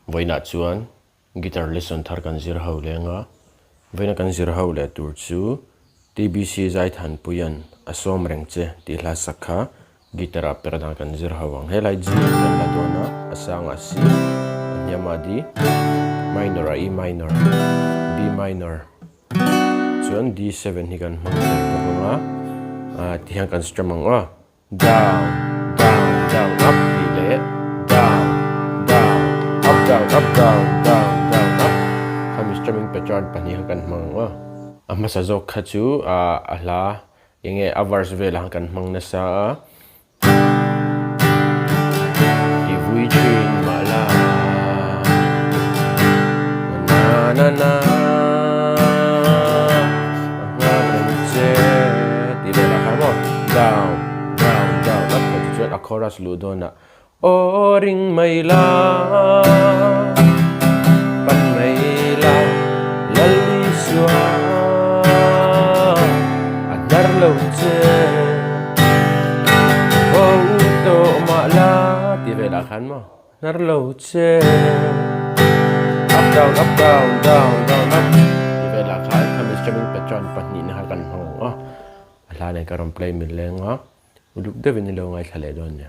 Vawiinah chuan guitar lesson thar kan zir ho leng a, vawiina kan zir ho leh tur chu TBC Zaithanpuia'n a sawm reng che tih hla sak kha guitar ah per dan kan zir ho ang. Helai G kan la dawn a, a sangah C, a hniamah D, minor ah E minor, B minor chuan D7 hi kan hmang tel bawk ang a, ah tihian kan strum ang aw. Down, down, down, up tih leh down, down, up, down, up, down, down, down, up khami strumming pattern pahnih kha kan hmang ang aw. A hmasa zawk kha chu ah a hla eng nge a verse velah khan kan hmang nasa a. Ti vui thin mah la na na na a nghak reng che tih velah khan maw. Down, down, down a khaw chu chuan a chorus luh dawnah Aw ring mai la, pan mai la, Lal Isua a hnar lo che. Aw u tawh mah la tih velah khan maw hnar lo che. Up down up down down down up tih velah khan khami strumming pattern pahnihna kha kan hmang ang a. A hla nen ka rawn play mil leng a, uluk deuhin i lo ngaithla leh dawn nia.